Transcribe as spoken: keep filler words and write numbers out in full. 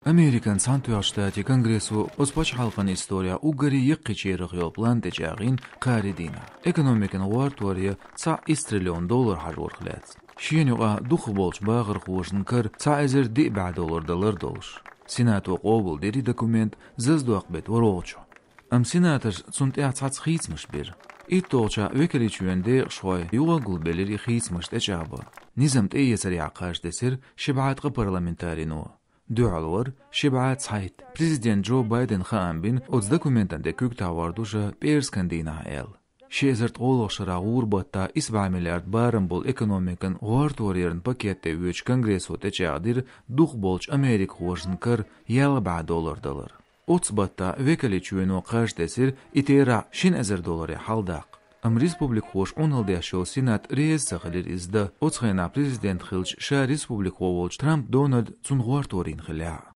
Американ Цхьаьнатоьхначу Штатийн Конгрессо оцу пачхьалкхан исторехь уггаре яккхийчарах йолу план тӀечӀагӀйина кхаарин дийнахь. Экономикан гӀортор я цхьа исс триллион доллар хьажорах лаьцна. Шена юкъахь дукхахболчу бахархошна кара цхьа эзар диъ бӀе доллар далар долуш. Сенато къобалдира и документ заздоккху беттан ворхӀалгӀачохь. Амма сенаторша цунна тӀехь цхьацца хийцамаш бира. ИтталгӀачохь Векалчу Венан декъашхой юха а гулбелира и хийцамаш тӀечӀагӀбан. Низам тӀеэцарехь кхаж тесира ши бӀе ткъа парламентарино. Дуьхьал вара ши бӀе цхьайтта. Президент Джо Байдена хаам бина оцу документан тӀе куьг тахьор ду ша пӀераскан дийнахь аьлла. Ши эзар ткъолгӀачу шарахь гӀура баттахь исс бӀе миллиард барам болу экономикан гӀортор яран пакет тӀе оьцучу Конгрессо тӀечӀагӀдира дукхахболчу америкахошна кара ялх бӀе доллар далар. Оццу баттахь Векалчу Вено кхаж тесира и терахь шина эзар долларе хьаладаккха. Амма республикхоша Ӏуналла деш йолу Сенат реза ца хилира иза дан, оцу хенахь президент хилча ша республикхо волчу Трамп Дональд цунна гӀортор йина хиллехь а.